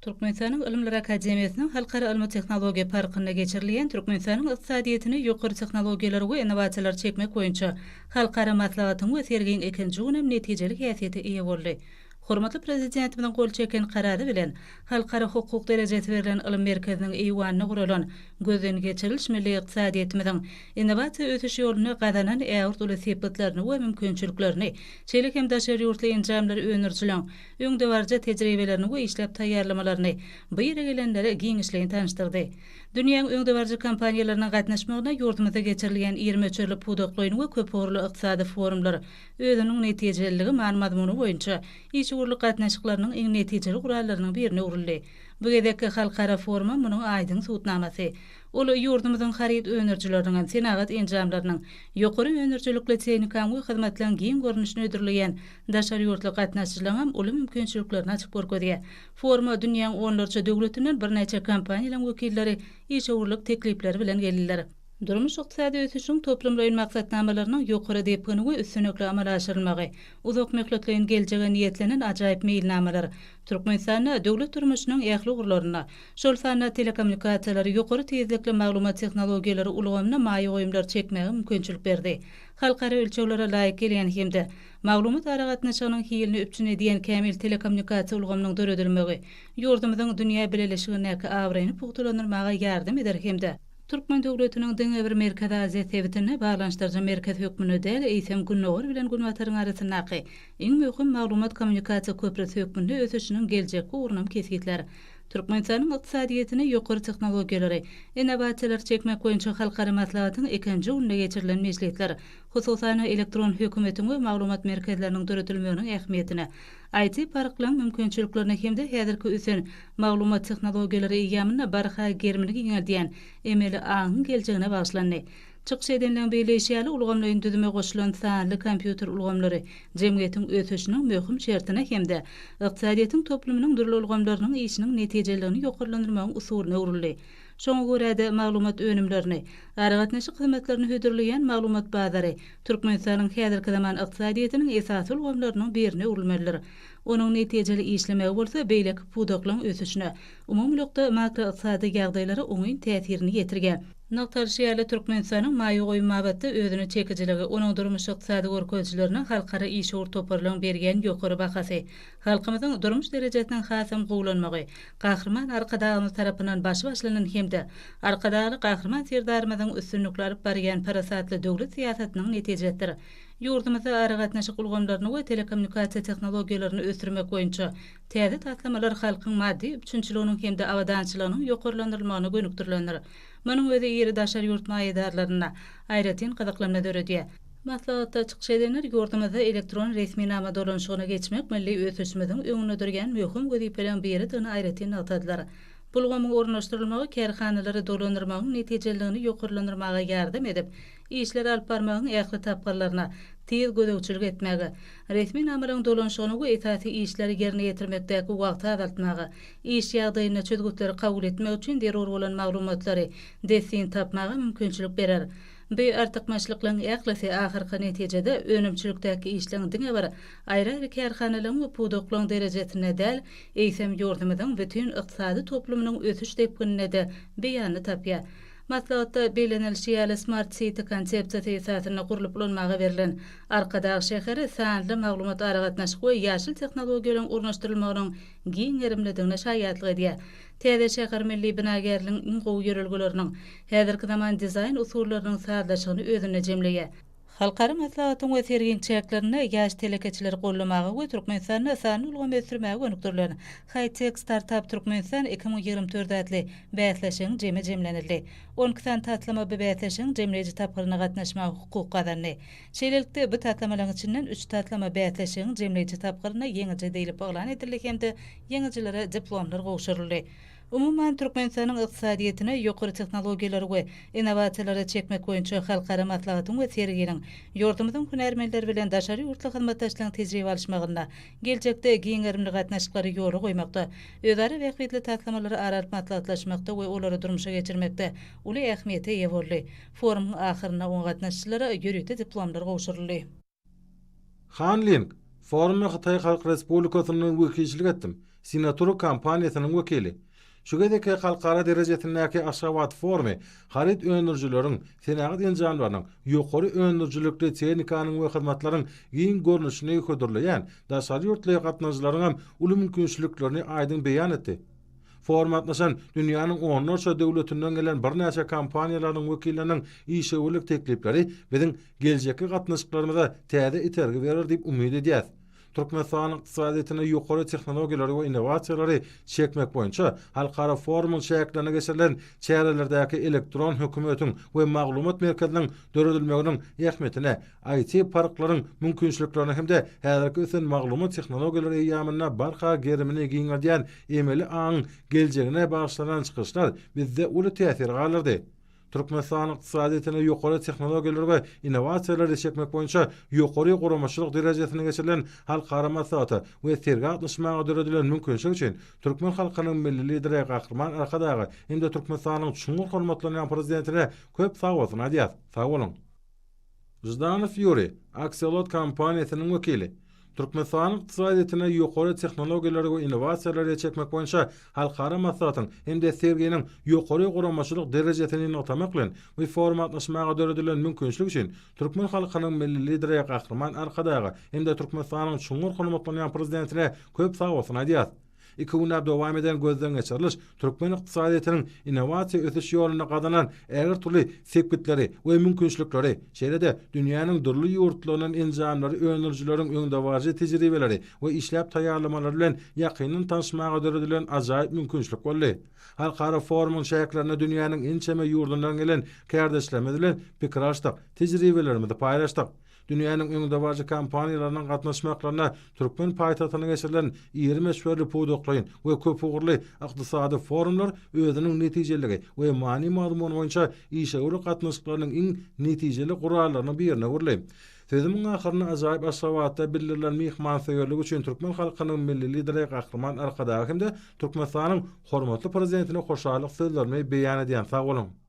Türkmenistanyň Ylymlar akademiýasynyň Halkara ylmy-tehnologiýa parkynda geçirilýän Türkmenistanyň ykdysadyýetine ýokary tehnologiýalary we innowasiýalary çekmek boýunça halkara maslahatyň we sergiň ikinji günem netijeli häsiýete eýe boldy. Hormatly Prezidentimiziň gol çeken Karary bilen halkara hukuk derejesi berlen ylym merkeziniň eýwanynda guralan gözden geçiriliş milli ykdysadyýetimiziň innowasiýa ösüş ýolunda gazanan ägirt uly sepgitlerini we mümkinçiliklerini, şeýle hem daşary ýurtly enjamlary öndürijileriň öňdebaryjy tejribelerini we işläp taýýarlamalaryny bu ýere gelenlere giňişleýin tanyşdyrdy. Dünýäň öňdebaryjy kompaniýalarynyň gatnaşmagynda ýurdumyzda geçirilýän iri möçberli pudaklaýyn we köpugurly ykdysady forumlar özüniň netijeliligi many-mazmuny boýunça işewürlik gatnaşyklarynyň iň netijeli gurallarynyň birine öwrüldi. Bu gezekki halkara forumam munuň aýdyň subutnamasy. Ol ýurdumyzyň haryt öndürijileriniň, senagat enjamlarynyň, ýokary öndürijilikli tehnikaň we hyzmatlaryň giň görnüşini hödürleýän daşary ýurtly gatnaşyjylaryňam uly mümkinçiliklerini açyp görkezýär. Foruma dünýäň onlarça döwletinden birnäçe kompaniýalaryň wekilleri işewürlik teklipleri bilen geldiler. Durmuş-ykdysady ösüşiň toplumlaýyn maksatnamalarynyň ýokary depgini we üstünlikli amala aşyrylmagy, uzak möhletleýin geljege niýetlenen ajaýyp meýilnamalar Türkmenistanda döwlet durmuşynyň ähli ugurlarynda, şol sanda telekommunikasiýalar, ýokary tizlikli maglumat tehnologiýalary ulgamyna maýa goýumlary çekmäge mümkinçilik berdi. Halkara ölçeglere laýyk gelýän hem-de maglumat aragatnaşygynyň hilini üpjün edýän kämil telekommunikasiýa ulgamynyň döredilmegi ýurdumyzyň dünýä bileleşigindäki abraýyny pugtalandyrmaga ýardam eder hem-de Türkmen döwletiniň diňe bir Merkezi Aziýa sebitinde baglanyşdyryjy merkez hökmünde däl, eýsem, Gündogar bilen Günbataryň arasyndaky iň möhüm maglumat-kommunikasiýa köprüsi hökmünde ösüşiniň geljekki ugrunam kesgitlär. Türkmenistanyň ykdysadyýetine ýokary tehnologiýalary, innowasiýalary çekmek boýunça halkara maslahatyň ikinji gününde geçirilen mejlisler, hususan-da, elektron hökümetiň we maglumat merkezleriniň döredilmeginiň ähmiýetine, IT-parklaryň mümkinçiliklerine hem-de häzirki ösen maglumat tehnologiýalary eýýamynda barha gerimini giňeldýän emeli aňyň geljegine bagyşlandy. Çykyş edenleriň belleýşi ýaly, ulgamlaýyn düzüme goşulan sanly kompýuter ulgamlary jemgyýetiň ösüşiniň möhüm şertine hem-de ykdysadyýetiň toplumynyň dürli ulgamlarynyň işiniň netijeliligini ýokarlandyrmagyň usulyna öwrüldi. Şoňa görä-de, maglumat önümlerini, aragatnaşyk hyzmatlaryny hödürleýän maglumat bazary Türkmenistanyň häzirki zaman ykdysadyýetiniň esasy ulgamlarynyň birine öwrülmelidir. Onuň netijeli işlemegi bolsa beýleki pudaklaryň ösüşine, umumylykda makroykdysady ýagdaýlara oňyn täsirini ýetirýär. Nygtalyşy ýaly, Türkmenistanyň maýa goýum babatda özüne çekijiligi, onuň durmuş-ykdysady görkezijilerine halkara işewür toparlaryň berýän ýokary bahasy, halkymyzyň durmuş derejesiniň hasam gowulanmagy, Gahryman Arkadagymyz tarapyndan başy başlanan hem-de Arkadagly Gahryman Serdarymyzyň üstünlikli alyp barýan parasatly döwlet syýasatynyň netijesidir. Ýurdumyzda aragatnaşyk ulgamlaryny we telekommunikasiýa tehnologiýalaryny ösdürmek boýunça täze taslamalar halkyň maddy üpjünçiliginiň hem-de abadançylygynyň ýokarlandyrylmagyna gönükdirilendir. Munuň özi iri daşary ýurt maýadarlarynda aýratyn gyzyklanma döredýär. Maslahatda çykyş edenler ýurdumyzda elektron resminama dolanyşygyna geçmek milli ösüşimiziň öňünde durýan möhüm wezipeleriň biridigini aýratyn nygtadylar. Bu ulgamyň ornaşdyrylmagy kärhanalary dolandyrmagyň netijeliligini ýokarlandyrmaga ýardam edip, işleri alyp barmagyň ähli tapgyrlaryna tiz gözegçilik etmäge, resminamalaryň dolanyşygyny we esasy işleri ýerine ýetirmekdäki wagty azaltmaga, iş ýagdaýynda çözgütleri kabul etmek üçin zerur bolan maglumatlary dessin tapmaga mümkinçilik berer. Bu artykmaçlyklaryň ählisi ahyrky netijede önümçilikdäki işleň diňe bir aýry-aýry kärhanalaryň we pudaklaryň derejesinde däl, eýsem ýurdumyzyň bütin ykdysady toplumynyň ösüş depgininde-de beýanyny tapýar. Maslahatda bellenilişi ýaly, Smart City konsepsiýasy esasynda gurlup ulanmaga berlen Arkadag şäheri sanly maglumat-aragatnaşyk we ýaşyl tehnologiýalaryň ornaşdyrylmagynyň giň gerimlidigine şaýatlyk edýär. Täze şäher milli binagärligiň iň gowy ýörelgeleriniň, häzirki zaman dizaýn usullarynyň sazlaşygyny özünde jemleýär. Halkara maslahatyň we sergiň çäklerinde ýaş telekeçileri goldamaga we Türkmenistanda sanly ulgamy ösdürmäge gönükdirilen High-Tech Startup Türkmenistan 2024 atly bäsleşigiň jemi jemlenildi. On iki sany taslama bu bäsleşigiň jemleýji tapgyryna gatnaşmaga hukuk gazandy. Şeýlelikde, bu taslamalaryň içinden üç taslama bäsleşigiň jemleýji tapgyrynda ýeňiji diýlip yglan edildi hem-de ýeňijilere diplomlar gowşuryldy. Umuman, Türkmenistanyň ykdysadyýetine ýokary tehnologiýalary we innowasiýalary çekmek boýunça halkara maslahatyň we serginiň ýurdumyzyň hünärmenleri bilen daşary ýurtly hyzmatdaşlaryň tejribe alyşmagynda, geljekde giň gerimli gatnaşyklary ýola goýmakda, özara bähbitli taslamalary ara alyp maslahatlaşmakda we olary durmuşa geçirmekde uly ähmiýete eýe boldy. Forumyň ahyrynda oňa gatnaşyjylara ýörite diplomlar gowşuryldy. Han Ling, Foruma Hytaý Halk Respublikasyndan wekilçilik etdim. Sinatur kompaniýasynyň wekili. Şu gezekki halkara derejesindäki Aşgabat forumy haryt öndürijileriň, senagat enjamlarynyň, ýokary öndürijilikli tehnikanyň we hyzmatlaryň giň görnüşini hödürleýän daşary ýurtly gatnaşyjylaryňam uly mümkinçiliklerini aýdyň beýan etdi. Foruma gatnaşan dünýäniň onlarça döwletinden gelen birnäçe kompaniýalarynyň wekilleriniň işewürlik teklipleri biziň geljekki gatnaşyklarymyza täze itergi berer diýip umyt edýäs. Türkmenistanyň ykdysadyýetine ýokary tehnologiýalary we innowasiýalary çekmek boýunça halkara forumyň çäklerinde geçirilen çärelerdäki elektron hökümetiň we maglumat merkeziniň döredilmeginiň ähmiýetine, IT-parklaryň mümkinçiliklerine hem-de häzirki ösen maglumat tehnologiýalary eýýamynda barha gerimini giňeldýän emeli aňyň geljegine bagyşlanan çykyşlar bizde uly täsir galdyrdy. Türkmenistanyň ykdysadyýetine ýokary tehnologiýalary we innowasiýalary çekmek boýunça ýokary guramaçylyk derejesinde geçirilen halkara maslahata we sergä gatnaşmaga döredilen mümkinçilik üçin türkmen halkynyň Milli Lideri Gahryman Arkadaga hem-de Türkmenistanyň çuňňur hormatlanýan Prezidentine köp sagbolsun aýdýas. Sag boluň! Ždanow Ýuriý, Akselot kompaniýasynyň wekili. Türkmenistanyň ykdysadyýetine ýokary tehnologiýalary we innowasiýalary çekmek boýunça halkara maslahatyň hem-de serginiň ýokary guramaçylyk derejesini nygtamak bilen, bu foruma gatnaşmaga döredilen mümkinçilik üçin türkmen halkynyň Milli Lideri Gahryman Arkadaga hem-de Türkmenistanyň çuňňur hormatlanýan Prezidentine köp sagbolsun aýdýarys. Iki günläp dowam eden gözden geçiriliş türkmen ykdysadyýetiniň innowasiýa ösüş ýolunda gazanan ägirt uly sepgitleri we mümkinçilikleri, şeýle-de dünýäniň dürli ýurtlaryndan enjamlary öndürijileriň öňdebaryjy tejribeleri we işläp taýýarlamalary bilen ýakyndan tanyşmaga döredilen ajaýyp mümkinçilik boldy. Halkara forumyň çäklerinde dünýäniň ençeme ýurdundan gelen kärdeşlerimiz bilen pikir alyşdyk, tejribelerimizi paýlaşdyk. Dünýäniň öňdebaryjy kompaniýalarynyň gatnaşmaklarynda türkmen paýtagtynda geçirilen iri möçberli pudaklaýyn we köpugurly ykdysady forumlar özüniň netijeliligi we many-mazmuny boýunça işewürlik gatnaşyklarynyň iň netijeli gurallarynyň birine öwrüldi. Sözümiň ahyrynda ajaýyp Aşgabatda bildirilen myhmansöýerlik üçin türkmen halkynyň Milli Lideri Gahryman Arkadaga hem-de Türkmenistanyň hormatly Prezidentine hoşallyk sözlerimi beýan edýän. Sag boluň!